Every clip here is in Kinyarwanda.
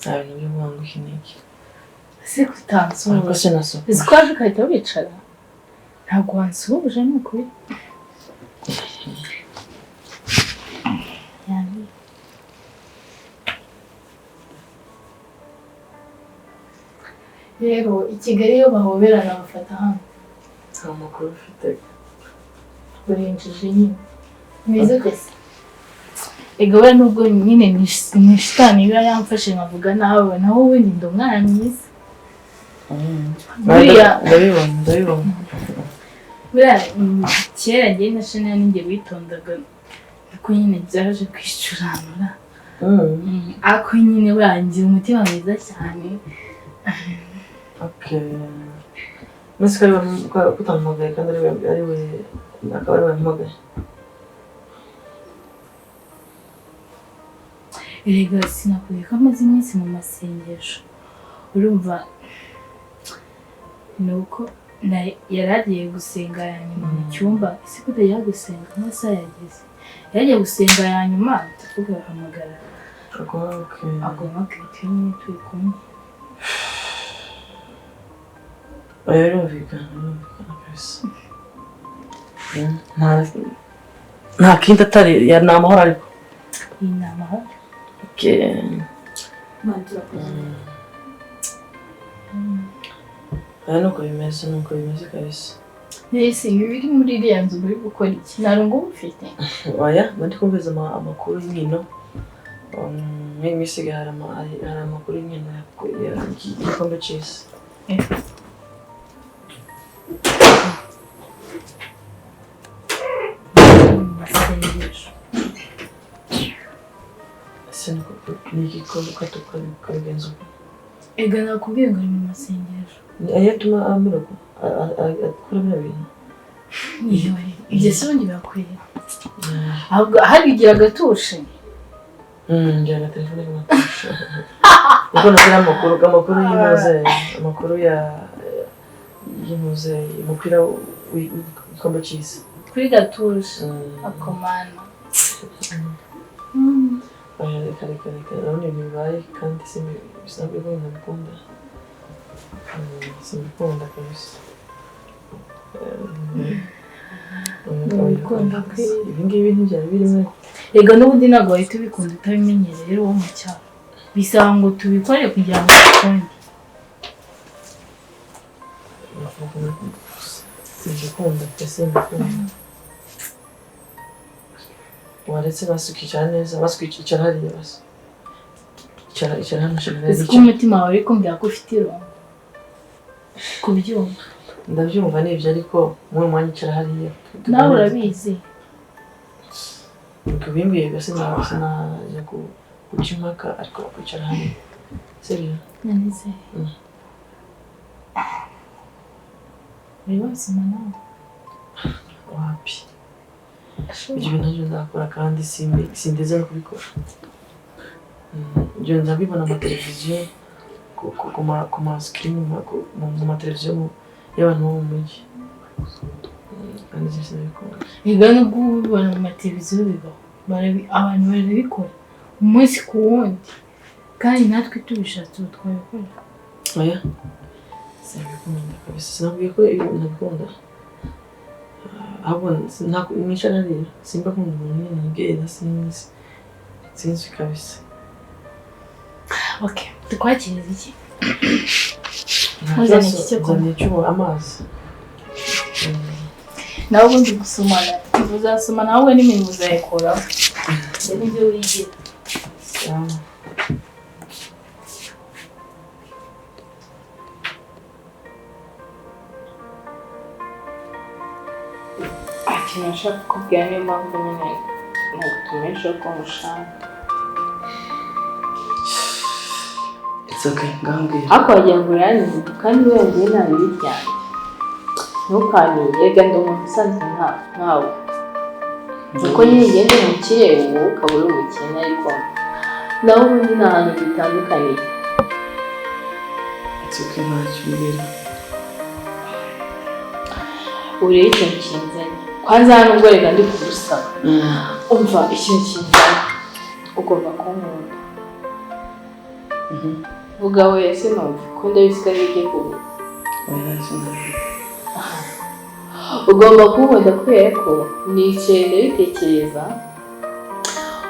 Nta bintu byo guhanga iki n'iki. Ese kutansuhuje? Ariko sinasokoje. Uzi ko waje ugahita wicara, ntabwo wansuhuje, ni ukuri. Yani. Rero i Kigali iyo bahoberana bafata hano. Nta makuru ufite. Urinjije nyine, meze gose. Ega we, nubwo nyine ni shitani iba yamfashe nkavuga nawe, naho ubundi ndi umwana mwiza. Buriya Ndabibona, ndabibona. Buriya kera njye na Chanel ninjye witondaga, ariko nyine byaje kwicuranura. Ariko nyine buriya ngira umutima mwiza cyane. Okay, mbese ko ari we ko utamuhamagaye, kandi ari we akaba ari we wamuhamagaye? Erega sinakubwiye ko amaze iminsi mu masengesho? Urumva ni uko yari agiye gusenga ya nyuma mu cyumba. Ese ko utajya gusenga, amasaha yageze? Yari agiye gusenga ya nyuma, ndavuga hamagara. Okay. Aguhamagaye, turi nyine turi kumwe. Oya, birumvikana, birumvikana kabisa. Nta kindi atari ya ni amahoro ariko. Iyi ni amahoro. Okay. Imana turakoze. Oya, nuko bimeze, nuko bimeze kabisa. Ese ibi biri muri iriya nzu uri gukora iki? Nta rungu uba ufite? Oya, mba ndi kumviriza amakuru y'inkino. Muri iyi minsi hari amakuru y'inkino y'igikombe c'isi. Mu masengesho. Ese ni igikombe ukabigenza uko? Ega nakubwiye ngo ari mu masengesho. Ni ayo atuma amera uko akora bino bintu. Niyo ibyo se ubundi birakwiye? Ahubwo hari igihe agatushe. Njyana na telefone y'amatusha kuko nagira amakuru y'impuze, amakuru ya y'impuze, umupira w'igikombe c'isi. Kuri gatushe akomana. Oya, reka, reka, reka, urabona ibintu bibaye kandi sinabwiye ko ntabikunda. Simbikunda kabisa. Ntubikunda Oya, ibi ngibi ntibyari birimo. Rega n'ubundi ntabwo wahita ubikunda utabimenyereye. Rero wo mu cyaro bisaba ngo tubikore kugira ngo ubikunde. Simbikunda pe, simbikunda. Waretse basi ukicara neza, basi ukicara hariya, basi icara, icara hano, icara. Uzi ko Icara. umutima wawe uri kumbwira ko ufite irungu kubyumva? Ndabyumva nibyo, ariko muri uyu mwanya icara hariya. Nawe urabizi. Kubimbwiye sinajya guca impaka, ariko kwicara hariya, sibyo? Nanize. Uri wasoma nawe? Wapi, ibyo bintu ntabyo nzakora kandi sindeze no kubikora. Ibyo nzabibona mu mateleviziyo, ku ma screen, mu mateleviziyo y'abantu bo mu mujyi. Kandi sinabikunda. Rega nubwo uba ubibona mu mateleviziyo, bibaho. Abantu barabikora umunsi ku wundi, kandi natwe tubishatse ubu twabikora. Oya, sinabikunda kabisa. Sinabwiye ko ibi ntabikunda. Ah, ahubwo nicara hariya, simba nkunda umuntu nyine nibwira, sinzi, sinzi kabisa. Okay, tukwakiriza iki? Nta Nkuzaniye kibazo, iki cyo kunywa? nzaniye icyuma, amazi. Nawe ubundi gusomana, uzasomana ahubwo n'imirimo uzayikuraho. Ibyo nibyo wigira. Sawa. Ikintu nashaka kukubwira, niyo mpamvu nyine nagutumijeho ko mushaka. It's okay, ngaho mbwira. Ariko wagira ngo uranyibuka kandi wongeye nta bibi byanjye. Ntukanire, erega ndi umuntu usanzwe nkawe, nuko nyine ngende mu kirere, wowe ukaba uri umukene, ariko nawe ubundi nta hantu dutandukaniye. It's okay, ntacyo, mbwira. Ubu rero ikintu kinzanye kwanza hano, ubwo reka ndi kugusaba, umva, ikintu kinzanye, ugomba kunkunda. Vuga wese numva ko ndabizi ko ari ibyo kuvuga. Oya, sinavuga. Ugomba kunkunda kubera ko nicaye ndabitekereza.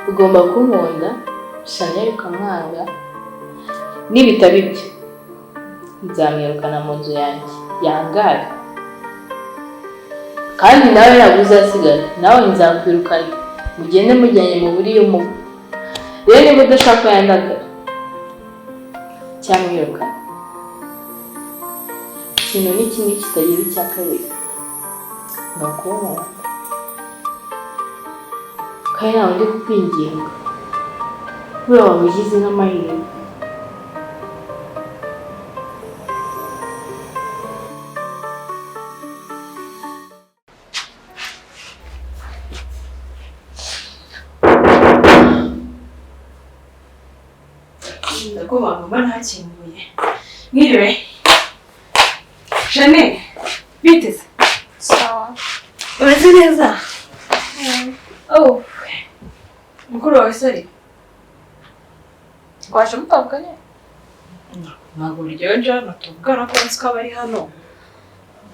Ugomba kunkunda, Chanel ukamwanga. Nibitaba ibyo, nzamwirukana mu nzu yanjye yangare, kandi nawe ntabwo uzasigara, nawe nzakwirukana, mugende mujyanye mu buriyo mubi. Rero niba udashaka ko yandagara cyangwa mwirukana, ikintu ni kimwe kitagira icya kabiri, ni ukunkunda. Kandi ntawe ndi kukwinginga, buriya waba ugize n'amahirwe. Ndakubaha mba ntakinguye. Mwiriwe. Jane, biteze. Sawa. Umeze neza? Oh. Mukuru wawe sari? Waje mutavuganye? Ntabwo biryoje hano tuvugana ko nzi ko aba ari hano.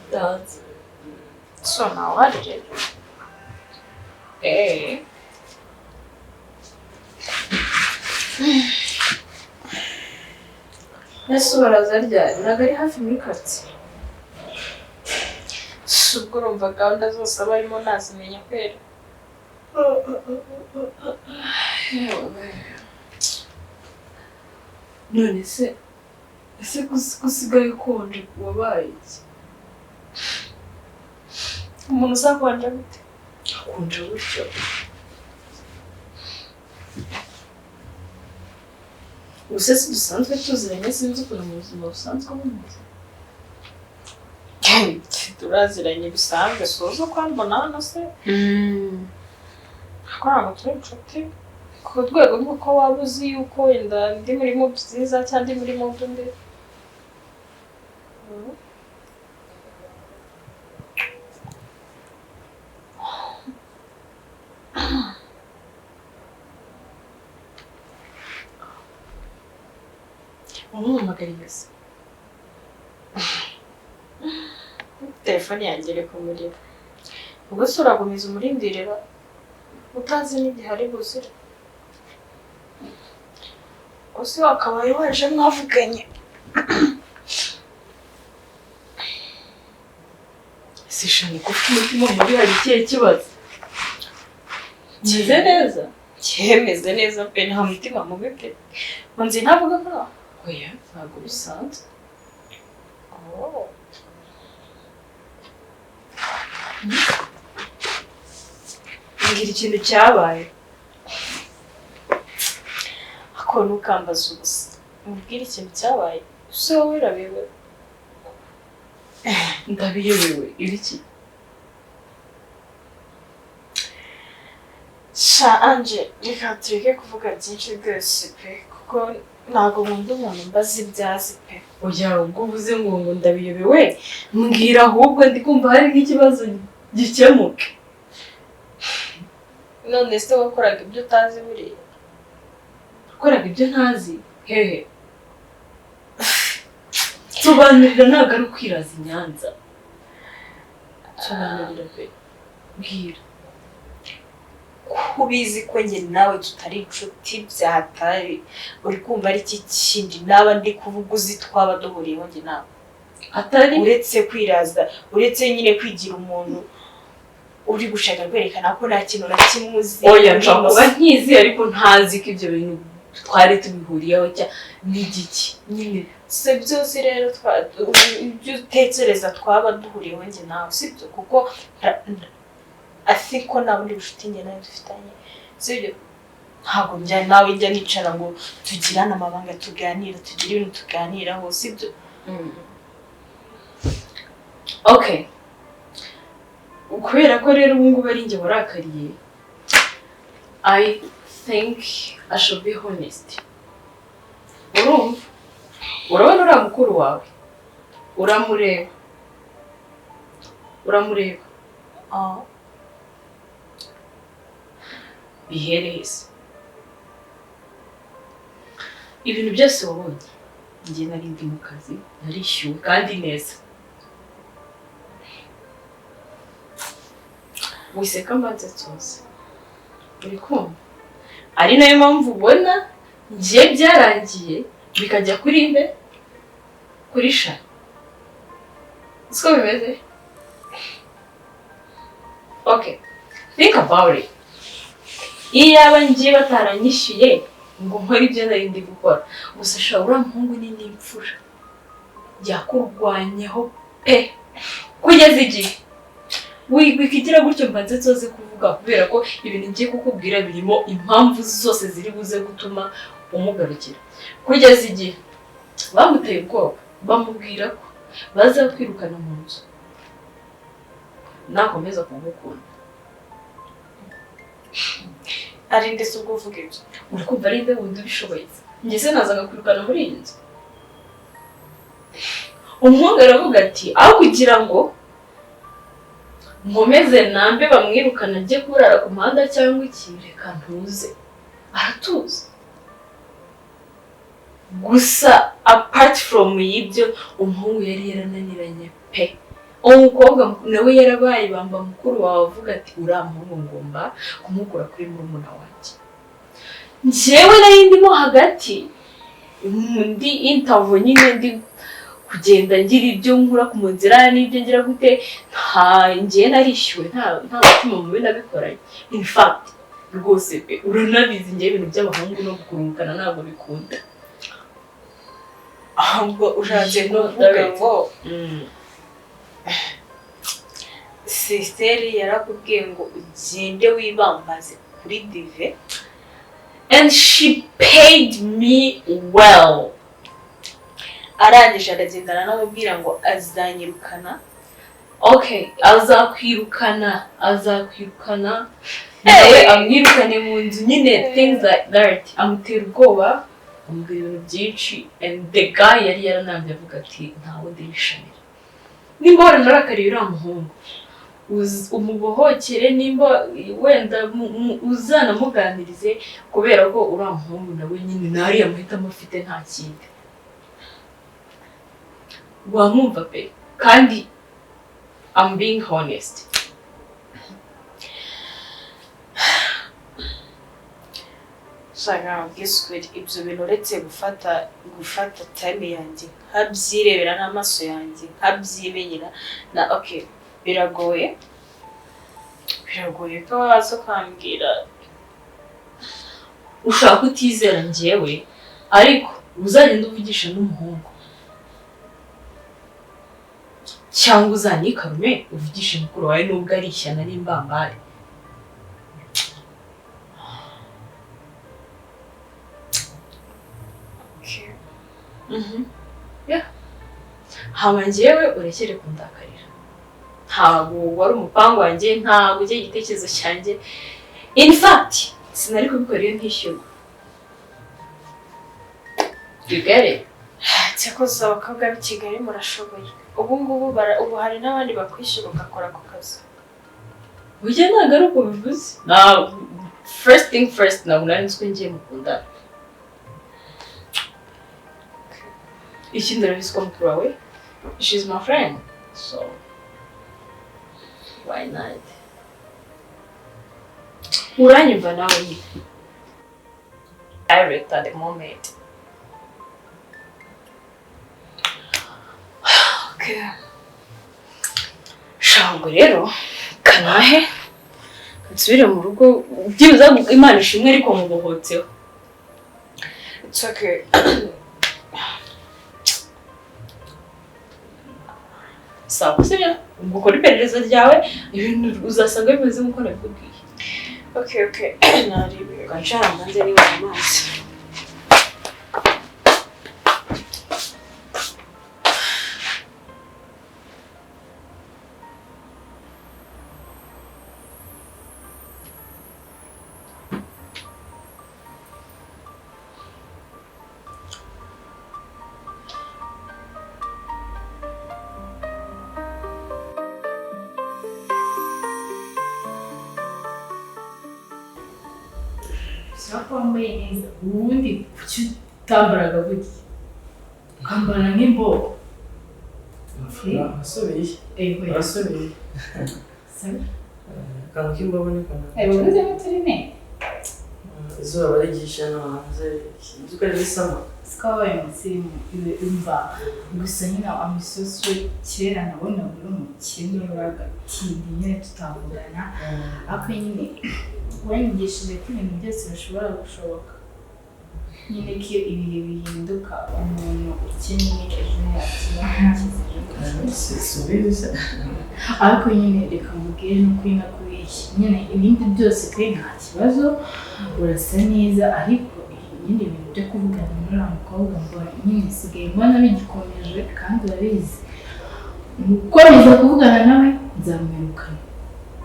Ndaza. So nawe uhari rero. Eh. Ese ubaraza ryari? Ntabwo ari hafi muri karitsiye. Si ubwo urumva gahunda zose aba arimo nazimenya kwera. None se ese kusigaye ukonje wabaye iki? Umuntu uzakonja gute? Akonje gutyo. Ubuse si dusanzwe tuziranye, sinzi ukuntu mu buzima busanzwe bumeze. Turaziranye bisanzwe, suza uko mbona hano se? Ariko ntabwo turi inshuti ku rwego rw'uko waba uzi yuko wenda ndi muri mood nziza cyangwa ndi muri mood mbi. Wamuhamagariye se? Telefone yanjye iri ku muriro. Ubwo se uragumiza umurindirira utazi n'igihe ari buzire? Ubwo se wakabaye waje mwavuganye? Ese Shani, ko ufite umutima mubi hari ikihe kibazo? Meze neza? Cyemeze neza pe, nta mutima mubi pe. Nzi ntavuga nkaho. Oya, ntabwo bisanzwe. Oh. Mbwira ikintu cyabaye. Ako ntukambaze ubusa. Mubwire ikintu cyabaye. Ese wowe urabiwe? Ndabiyobewe. Ibiki? Sha Anje, reka tureke kuvuga byinshi rwose pe, kuko ntabwo nkunda umuntu mbaza ibyazi pe. Oya, ubwo uvuze ngo ndabiyobewe, mbwira ahubwo ndi kumva hari nk'ikibazo gikemuke. None se wakoraga ibyo utazi buriya? Wakoraga ibyo ntazi? Hehe. Sobanurira, ntabwo ari ukwiraza i Nyanza. Sobanurira pe. Mbwira. Kubizi ko njye nawe tutari inshuti byatari, uri kumva ari iki kindi naba ndi kuvuga uzi twaba duhuriyeho njye nawe. Atari uretse kwiraza, uretse nyine kwigira umuntu uri gushaka kwerekana ko nta kintu na kimwe uzi. Oya, nshobora kuba nkizi ariko ntazi ko ibyo bintu twari tubihuriyeho n'igiki nyine. Si byo uzi rero, ibyo utekereza twaba duhuriyeho njye nawe sibyo, kuko azi ko nta bundi bucuti njye nawe dufitanye, sibyo? Ntabwo njya nawe njya nicara ngo tugirane amabanga, tuganira, tugire ibintu tuganiraho, sibyo? Okay. Kubera ko rero ubu ngubu ari njye warakariye, I think I should be honest. Urumva? Urabona uriya mukuru wawe? Uramureba. Uramureba. Bihereze. Ibintu byose wabonye, njye nari ndi mu kazi, narishyuwe kandi neza. Wiseka mbanze tuze, uri kumva? Ari nayo mpamvu ubona njye byarangiye bikajya kuri nde? Kuri Shani. Siko bimeze? Okay, think about it. Iyaba ngiye bataranyishyuye ngo nkore ibyo nari ndi gukora gusa, sha, uriya muhungu ni n'imfura, yakurwanyeho pe kugeza igihe wikigira gutyo. Mbanze nsoze kuvuga, kubera ko ibintu ngiye kukubwira birimo impamvu zose ziri buze gutuma umugarukira. Kugeza igihe bamuteye ubwoba, bamubwira ko bazakwirukana mu nzu nakomeza kumukunda. Ari ndetse ubwo uvuga ibyo? Uri kumva ari nde wundi ubishoboye? Njye se nazaga kwirukana muri iyi nzu? Umuhungu aravuga ati: "Aho kugira ngo nkomeze nambe bamwirukana ajye kurara ku muhanda cyangwa iki, reka ntuze." Aratuza. Gusa apart from y'ibyo, umuhungu yari yarananiranye pe. Uwo mukobwa nawe yarabaye bamba mukuru wawe, avuga ati: "Uriya muhungu ngomba kumukura kuri murumuna wanjye." Njyewe nari ndimo hagati, ndi interview nyine, ndi kugenda ngira ibyo nkura ku nzira n'ibyo ngira gute. Nta ngiye, narishyuwe, nta mutima mubi nabikoranye. In fact, rwose pe, uranabizi, ngewe ibintu by'abahungu no gukururukana ntabwo bikunda. Ahubwo ushatse No, kuvuga direct. ngo sister yarakubwiye ngo ugende wibambaze kuri Dive? And she paid me well. Arangije aragenda aranamubwira ngo azanyirukana. Okay, azakwirukana, azakwirukana nawe amwirukane mu nzu nyine, things like that. Amutera ubwoba, amubwira ibintu byinshi, and the guy yari yaranambye, avuga ati: "Nta wundi yishamira. Nimba waranarakariye uriya muhungu, umubohokere, nimba wenda uzanamuganirize, kubera ko uriya muhungu nawe nyine ntariya mahitamo afite, nta kindi." Wamwumva pe, kandi I'm being honest. Shaka nkubwize, ibyo bintu uretse gufata time yanjye nkabyirebera n'amaso yanjye nkabyimenyera na, okay, biragoye, biragoye ko waza ukambwira. Ushaka kutizera njyewe, ariko uzagenda uvugisha n'umuhungu, cyangwa uzanikarume uvugishe mukuru wawe, nubwo ari ishyano n'imbambare. Okay. Yeah. Hama njyewe urekere kundakarira. Ntabwo wari umupangu wanjye, ntabwo ujya igitekerezo cyanjye. In fact, sinari kubikora iyo ntishyurwa. You get it? Cyakoze abakobwa b'i Kigali murashoboye. Ubu ngubu ubu hari n'abandi bakwishyura ugakora ako kazi. Burya ntabwo ari uko bivuze. Na first thing first, ntabwo nari nzi ko ngiye mukundana. Ikindi, urabizi ko mukuru wawe, she's my friend, so why not? Uranyumva nawe nyine direct at the moment. Okay. Sha, ubwo rero kanahe nsubire mu rugo byibuze. Imana ishimwe, ariko mubohotseho. It's okay. Sawa, sibyo? Ubwo ukora iperereza ryawe, ibintu uzasanga bimeze nk'uko nabikubwiye. Okay, narebe. Ugacara mbanze niba amazi. Bisaba ko wambaye neza. Ubundi kuki Utambaraga gutya, ukambara nk'imbobo. Wasubiye. Ego. Wasubiye. Akantu k'imbobo ni kantu. Ubuze n'uturine. Izuba barigisha hano hanze, uzi ko ari risama. Sikabaye umusirimu iwe, umva gusa nyine amisoso. Kera nabonaga uri umukene w'agatindi nyine tutavugana, ariko nyine wanyigishije ko ibintu byose bishobora gushoboka nyine, ko iyo ibihe bihinduka umuntu ukennye ejo yakira umukize ejo. Subizi se. Ariko nyine reka mubwire n'ukuri nakubeshye nyine, ibindi byose pe nta kibazo, urasa neza, ariko nyine ibintu byo kuvugana n'uriya mukobwa ngo nyine nsigaye mbona bigikomeje, kandi urabizi gukomeza kuvugana nawe nzamwirukana,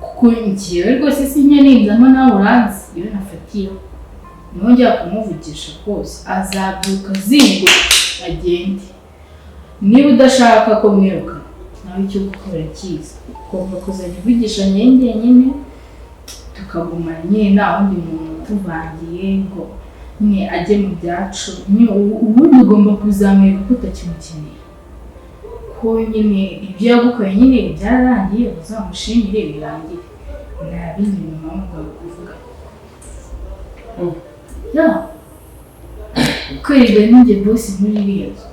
kuko njyewe rwose sinyaninzamo, nawe uranzi. Iyo nafatiyeho nongera kumuvugisha rwose azabyuka azinguka agende. Niba udashaka ko mwirukana, nawe icyo gukora cyiza ugomba kuzajya uvugisha njye njyenyine, tukagumana nyine nta wundi muntu utuvangiye ngo nyine ajye mu byacu nyine. Ubundi ugomba kuzamwereka ko utakimukeneye, ko nyine ibyo yagukoreye nyine byararangiye, uzamushimire birangire, nta bindi bintu muba mugomba kuvuga. Ya kwirirwa ninjye boss muri iriya nzu.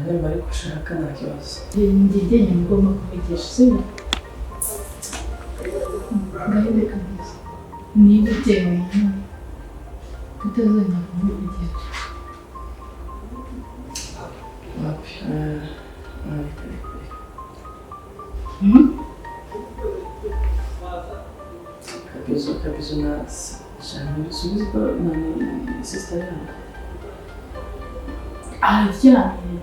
Nimba ariko ushaka nta kibazo. Njye njyenyine ugomba kuvugisha, sibyo? Ngaho kabisa niba utewe nawe kutazongera kumuvugisha. Wapi, reka reka reka. Hmm? Kabizo kabizo na shana subizi ko nani sister yawe. Araryamye.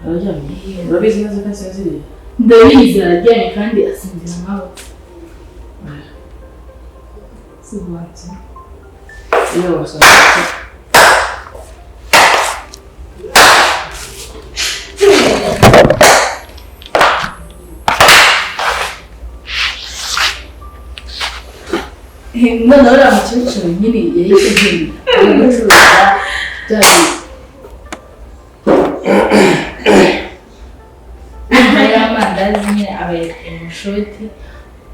Araryamye? Urabizi neza ko asinziriye? Ndabizi, araryamye kandi asinzira nkawe. Si ubanza. Iyo wasanga None uriya mukecuru nyine yahise agenda ari gucuruza bya bintu y'amandazi nyine, abayateye mushoti.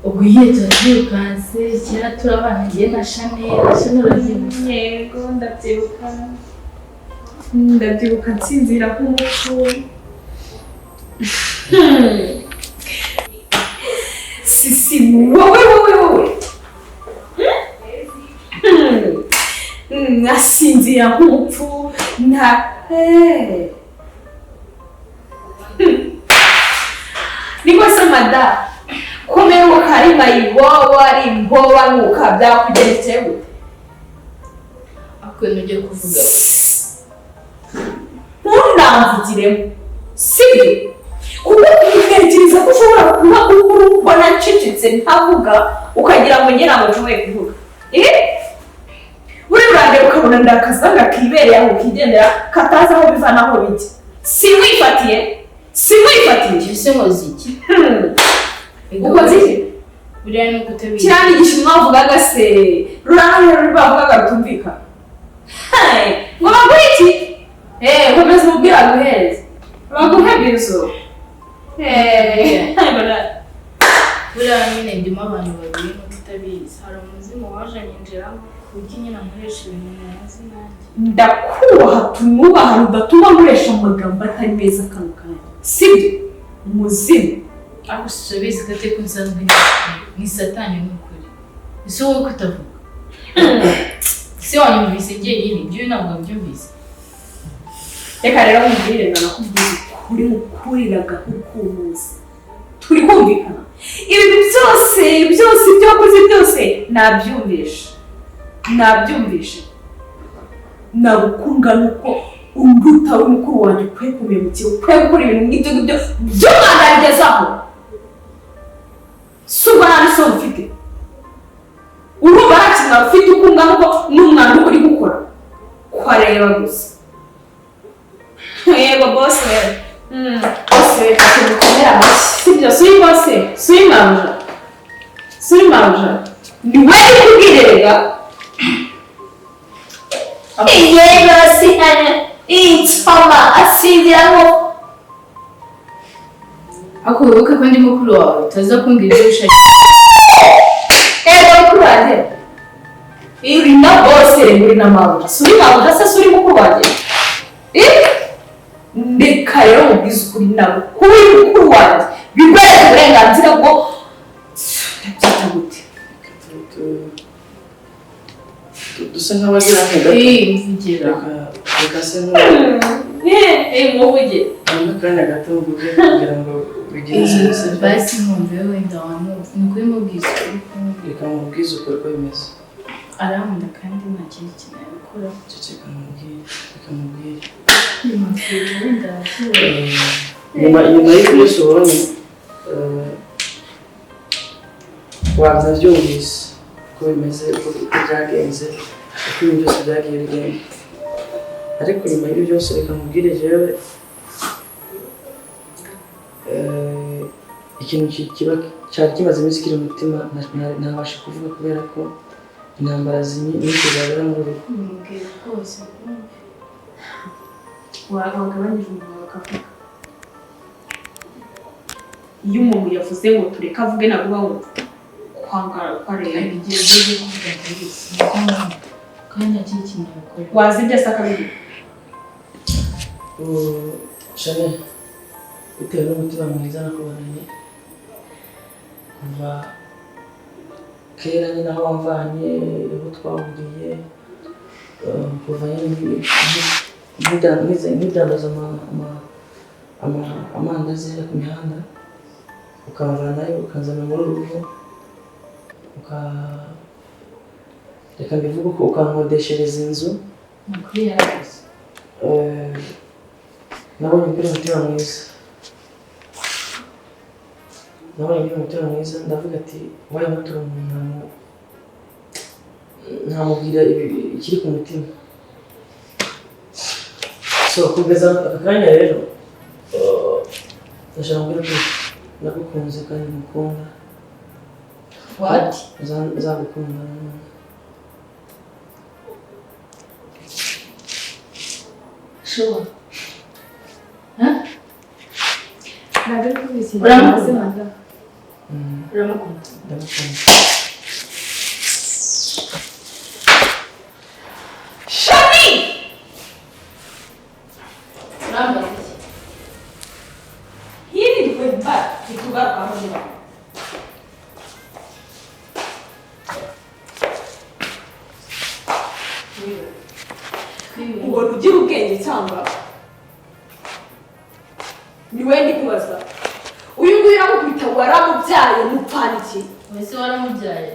Ubwo nyine tuba twirukanse kera turi abana, njye na Chanel. Chanel urabyibuka? Yego, ndabyibuka, ndabyibuka nsinzira nk'umupfu. Sisi, wowe wowe wowe, nasinzira nk'umupfu nta. Eh. Niko se mada kumeruka ari mayibobo, ari imboba, nuka byakugendekeye gute? Ariko ntujye kuvuga. Ntunamvugiremo, sibyo? Kuko ntekereza ko ushobora kuba uri ubona ncecetse ntavuga, ukagira ngo njye ntabwo nshoboye kuvuga. Eh, buriya urandeba ukabona ndakazanga kibereye aho kigendera, katazi aho biva n'aho bijya. Simwifatiye, simwifatiye. Ese nkoze iki? Ukoze iki? Buriya ni uko utabizi. Kiriya ni igishinwa bavugaga se, ruriya rurimi bavugaga rutumvikana. Hey, ngo baguhe iki? Eh, komeza umubwire aguhereze, baguhe bizo. Eh, Buriya nyine ndimo abantu babiri nuko utabizi. Hari umuzimu waje anyinjiramo ku buryo nyine ankoresha ibintu ntazi nanjye. Ndakubaha, tunubaha rudatuma nkoresha amagambo atari meza kano kanya, sibyo umuzimu? Ariko si urabizi ko atari ko nsanzwe ndi, ni satani, ni ukuri. Ese wowe ko utavuga, ese wanyumvise njyenyine? Ibyo ntabwo wabyumvise. Reka rero nkubwire, nanakubwiza ukuri mukuriraga nk'ukumuzi, turi kumvikana? Ibintu byose byose ibyo wakoze byose nabyumvishe, nabyumvishe. Nagukunga nuko unduta uri mukuru wanjye, ukwiye kumemukira, ukwiye gukora ibintu nk'ibyo ngibyo by'umwana bigezaho. Si ubwo nta n'isoni ufite? Urumva nta kintu ufite uko ungana, uko n'umwana uba uri gukora kwareba gusa. Yego boss rero, boss, reka tugukomere amashyi, sibyo? Suri boss, suri mabuja, suri mabuja, ni we uri kubwirega. Yego insoma asinziramo. Ariko wibuke ko ndi mukuru wawe utaza kumbwira ibyo wishakiye. Ego mukuru wanjye. Uri na bose uri na mabuja. Si uri mabuja se si uri mukuru wanjye? Eh? Reka rero mubwize ukuri nawe kuba uri mukuru wanjye biguhereza uburenganzira bwo ndabyita gute? Dusa nk'abagira nka gato. Eh, mvugira. Reka se Eh, muvuge. n'akanya gato mvuge kugira ngo bigire sense. Basi nkumve wenda wamwumva. Ni ukuri mubwiza ukuri kumwe. Reka mubwize ukuri uko bimeze. Arankunda kandi nta kindi kintu yabikora. Ceceka mubwire, reka mubwire. Mubwira wenda arabyumva. Nyuma y'ibyo byose ubonye, wanabyumvise uko bimeze, uko byagenze, uko ibintu byose byagiye bigenda. Ariko nyuma y'ibyo byose reka mubwire jewe, ikintu kiba cyari kimaze iminsi kiri mu mutima ntabasha kuvuga kubera ko intambara nyinshi zabera muri uru rugo. Mubwira rwose kumve. Wagabanyije umunwa bakavuga. Iyo umuntu yavuze ngo tureke avuge ntabwo uba wumva kwangara kwareba. Hari igihe ugiye kuvuga ndabizi. Niko nkunda. Kandi nta kindi kintu yabikora. Wazi ibyo asa akabivuga. Chanel, bitewe n'umutima mwiza nakubonanye kuva kera nyine aho wamvanye, aho twahuriye, kuva nyine nkidandaza amandazi ku mihanda, ukamvanayo ukanzana muri uru rugo, reka mbivuge uko, ukankodeshereza inzu. Ni ukuri yarakoze. Nabonye ugira umutima mwiza, nabonye ugira umutima mwiza, ndavuga ati wayi mutura umuntu ntamubwira ikiri ku mutima. So kugeza aka kanya rero, ndashaka kubwira ko nagukunze kandi ngukunda. What? Nzagukunda nanone. Sure. Ntabwo ari kubeshya. Uramukunda? Uramukunda? Ndamukunda. Shani! Urambaza iki? Hirirwe mba ntitugaruka aho niba. Ubona ugira ubwenge cyangwa ni we ndi kubaza. Uyu nguyu uramukubita waramubyaye mupfana iki? Ese waramubyaye?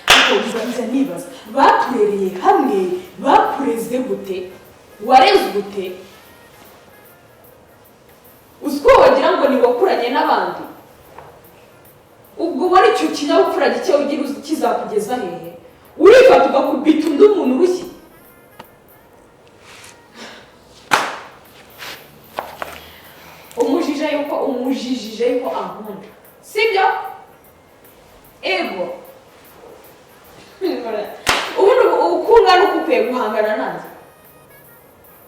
Ariko njya nibaza baturereye hamwe bakureze gute? Wareze gute? Uzi ko wagira ngo ni wakuranye n'abandi? Ubwo ubona icyo kinyabupfura gike ugira kizakugeza hehe? Urifata ugakubita undi muntu urushyi. Umujijije yuko ankunda. Sibyo? Ego. Ubundi ukunga n'ukukwiye guhangana nanjye.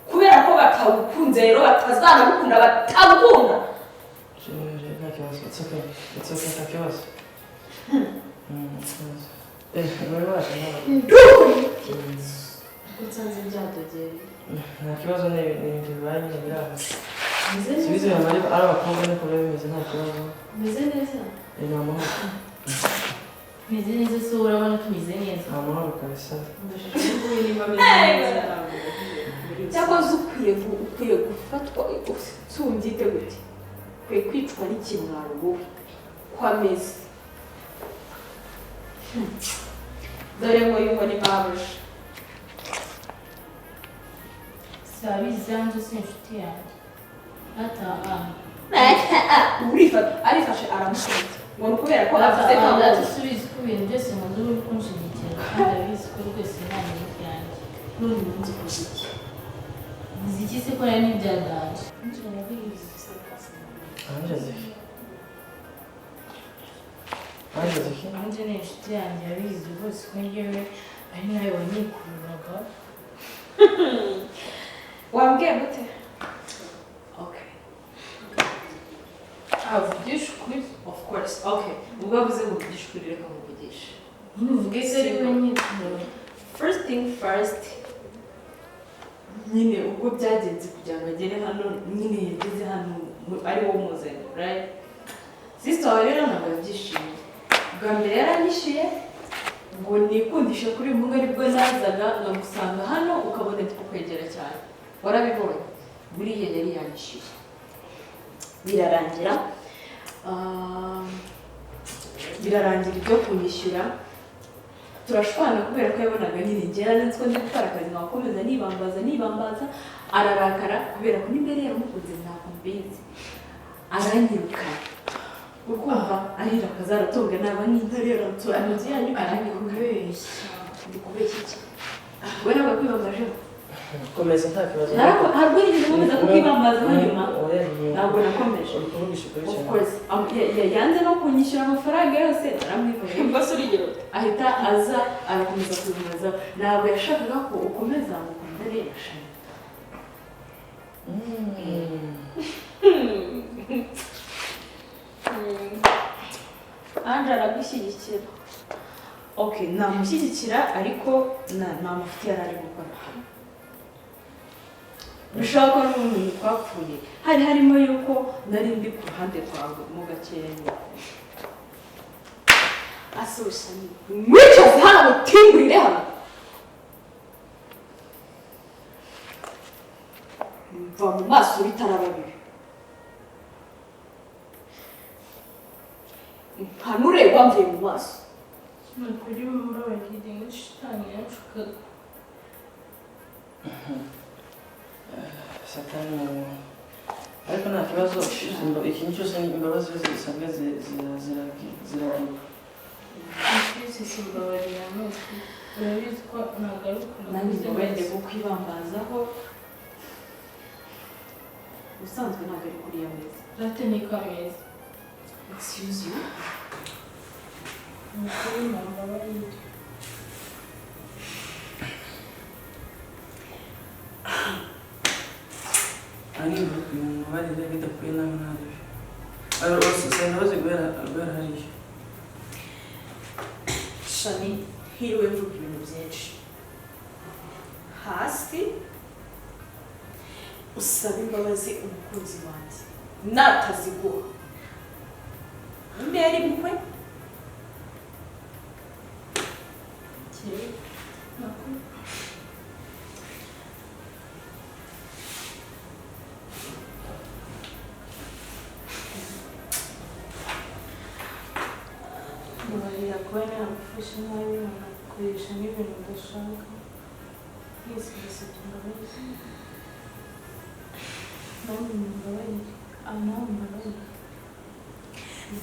Kubera ko batagukunze rero batazanagukunda batagukunda. Nta kibazo, it's okay. It's okay, nta kibazo. Nta kibazo. Nsanze byadogereye. Nta kibazo, ni ibintu bibaye nyine biri aho. Subiza inyuma ari abakobwa niko biba bimeze, nta kibazo. Meze neza. Ni amahoro. Meze neza se urabona ko meze neza. Ni amahoro kabisa. Cyangwa se ukwiye gufatwa ubyite gute? Ukwiye kwicwa n'ikimwaro wowe ko ameze. Dore ngo yumva ni mabuja. Sabizi yanjye si inshuti yanjye. Urifata arifashe aramusubitse ngo ni ukubera ko avuze ko Data usubiza ko ibintu byose nkunze uri kunshigikira kandi abizi ko rwose nta nyungu yanjye. None umunsi ukoze iki? Nzi iki se ko nari n'ibyadanje? Anjye. Ange iki? Ange ni inshuti yanjye, abizi rwose ko njyewe ari nawe wanyikururaga. Wambwiye gute? Okay. Avugisha ukuri. Of course. Okay. Ubwo avuze ngo uvugishe ukuri, reka muvugishe. Nyine uvuge ko ari we nyikurura. First thing first, nyine ubwo byagenze kugira ngo agere hano, nyine yageze hano ari wo muzanye, right? Sister wawe rero ntabwo yabyishimiye. Bwa mbere yaranyishyuye ngo nikundishe kuri uyu muhungu, aribwo nazaga nkamusanga hano ukabona ndi kukwegera cyane. Warabibonye, buriya yari yanyishyuye birarangira. Birarangira ibyo kunyishyura turashwana, kubera ko yabonaga nyine njye nzi ko ndi gukora akazi nkakomeza nibambaza nibambaza, ararakara kubera ko n'imbere yaramukunze ntabwo mbizi, aranyirukana. Ukumva arira akazaratunga naba nk'intare yaransura mu nzu yanyu, aranyirukana. Kubeshya. Ndi kubeshya iki? We ntabwo kwibambajeho. Komeza, nta kibazo. Ntabwo nigeze nkomeza kukwibambazaho nyuma. Oya. Ntabwo nakomeje. Uri kuvugisha ukuri Of cyane. course, yanze no kunyishyura amafaranga yose, naramwihoreye. Mbese urugero? Ahita aza arakomeza kubimaza, ntabwo yashakaga ko ukomeza ngo ukundane na Shani. Ange aragushyigikira. Okay, namushyigikira, ariko nta mafuti yari ari gukora. Bishobora kuba n'umuntu twapfuye hari harimo yuko nari ndi ku ruhande rwawe mo gakeya nyine. Asushanye mwicaze hano mutimburire hano. Mva mu maso bitaraba bibi, mpanure wamvuye mu maso. Ni ukuri mbabarire, ni shitani yanshukaga. Satani ni umuntu, ariko nta kibazo. Ikintu cyose ni imbabazi zisabwa, ziragirwa. Twese simbabarira, ni ukuri urabizi ko nagaruka. Nanjye mbabarire kukwibambazaho, ubusanzwe ntabwo ari kuriya meza. Date niko ameza. Excuse you. Ni ukuri mbabarire. Ari mubabarire bidakwiye nawe ntarebe. Saba imbabazi guhera hariya. Shani, ntiriwe mvuga ibintu byinshi. Hasi usaba imbabazi umukunzi wanjye, nataziguha undi yari bukwe. Mbabarira kuba naragufashe nabi, nkanagukoresha n'ibintu udashaka. Mwese mbasabye imbabazi. Nawe mumbabarire. Ah, nawe mbabarire.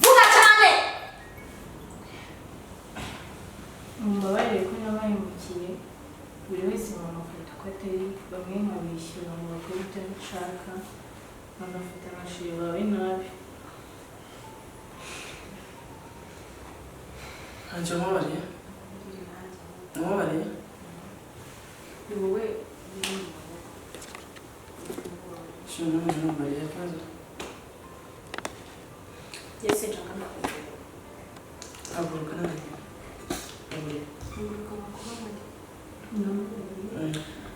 Vuga cyane. Mumbabarire ko nabahemukiye, buri wese nkamufata uko atari, bamwe nkabishyura ngo bakore ibyo nshaka, bagafata amashuri bawe nabi. Ntacyo, mubabariye, mubabariye. Ni wowe. Shimwe n'umuntu mubabariye ikibazo. Yese nshaka nakubwira. Haguruka nawe, haguruka. Nguruka bakubabarire.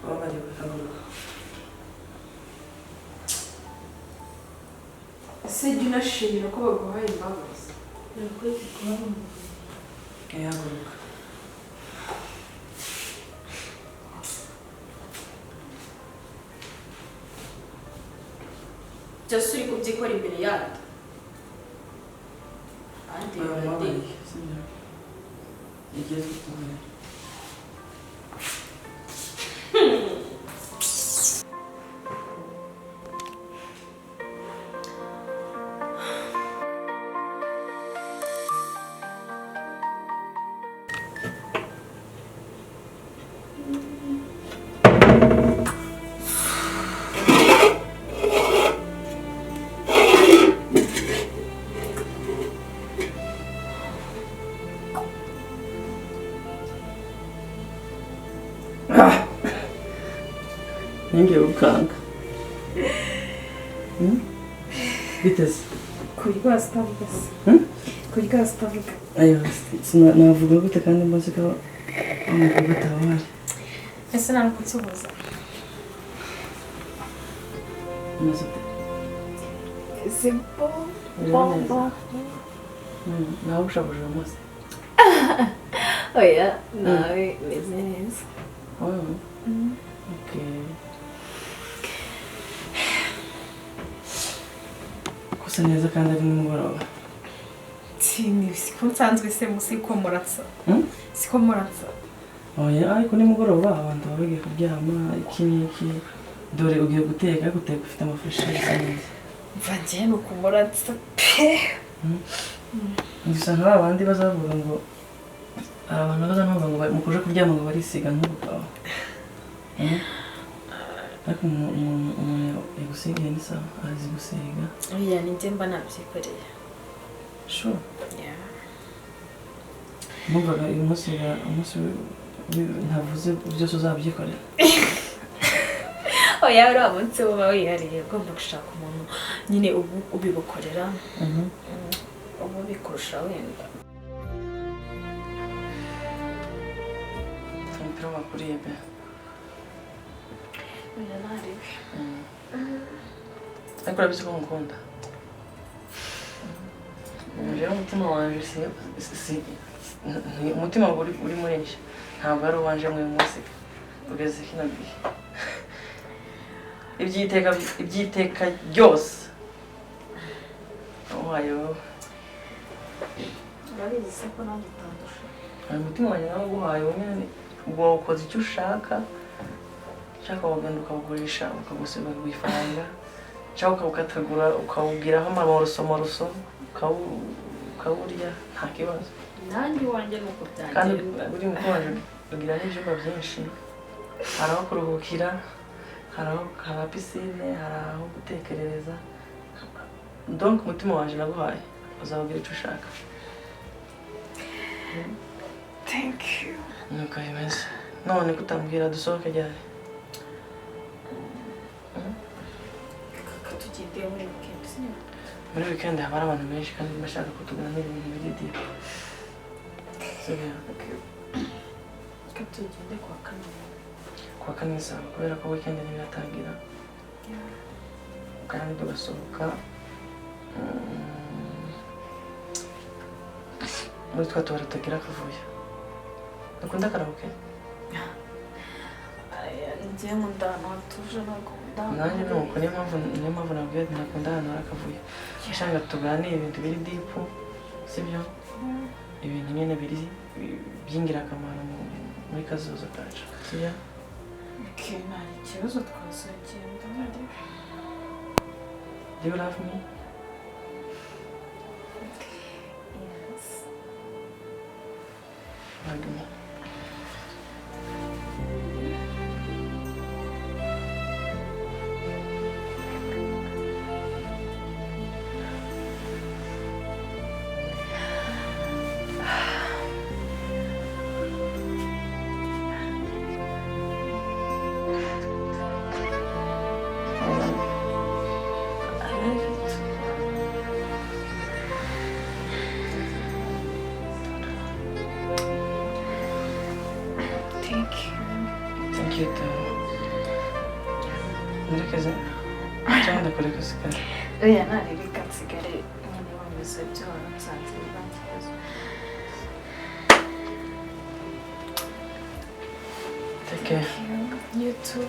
Wababariwe, haguruka. Ese jya unashimira ko baguhaye imbabazi. Urakoze kuba mumbabarira. Haguruka. Byose uri kubyikora imbere yandi andi. Wababariye, sibyo? Igihe tukubabarira. Ngiye gukanga. Biteze. Kurya sitavuga se. Kurya sitavuga. Ayo, navuga gute kandi mbazi ko umukobwa atabahari. Ese nta kunsuhuza. Umeze ute? Simple. Bon bon. Nawe ushabuje uyu munsi. Oya, nawe meze neza. Oh. Okay. Kusa neza kandi ari nimugoroba. Siko nsanzwe se siko muratsa. Siko muratsa. Oya, ariko nimugoroba abantu baba bagiye kuryama iki n'iki. Dore ugiye guteka ariko uteka ufite amafureshi asa neza. Mva njye ni ukumuratsa pe. Gusa nka abandi bazavuga ngo hari abantu bazavuga ngo mukuje kuryama ngo barisiga nk'urukawa. Ariko umuntu yagusigiye ni sawa, azi gusiga. Oya, ni njye mba nabyikoreye. Sure. Yeah. Numvaga uyu munsi ntavuze byose uzabyikorera. Oya, uriya munsi uba wihariye ugomba gushaka umuntu nyine ubigukorera. Ubu bikurusha wenda. Umupira wakuriye be. Oya, ntariwe. Ariko urabizi ko ngukunda. Rero umutima wanje si umutima uri muri njye ntabwo ari uwanje mwe munsi ugeze kino gihe. Ibyiteka ryose wayo. Urabizi se ko nanjye utandusha. Umutima wanjye nawe uguhaye nyine ubwo ukoze icyo ushaka, ushaka wagenda ukawugurisha ukagusiga ifaranga, cyangwa ukawukatagura ukawugiraho amaroso ukawurya nta kibazo. Nanjye wanjye nuko byanjye. Kandi buri mutima wanjye ugira n'ibyumba byinshi, hari aho kuruhukira, hari pisine, hari aho gutekerereza. Donc umutima wanjye naguhaye uzawugira icyo ushaka. Thank you. Nuko bimeze. None kutambwira dusohoke ryari? Tugende muri weekend. Muri weekend haba hari abantu benshi kandi bashaka ko tuganira ibintu biri deep. Sibyo? Okay. Tugende kuwa kane. Kuwa kane sawa, kubera ko weekend ntibiratangira. Kandi tugasohoka muri twa tubari tutagira akavuyo. Ukunda karaoke? Njye nkunda ahantu hatuje ntabwo nkunda. Nanjye nuko niyo mpamvu nabwiye ati ntakunda ahantu hari akavuyo. Nshaka tuganire ibintu biri deep, sibyo? Ibintu nyine biri by'ingirakamaro muri kazoza kacu, sibyo? Okay, nta kibazo twazagenda nari. Do you love me? Yes. Hug me. Thank you. Thank you too. Nrekeze cyangwa ndakureka usigare? Oya, narereka nsigare nyine wumvise ibyo waransanze nta kibazo. Take care. You too.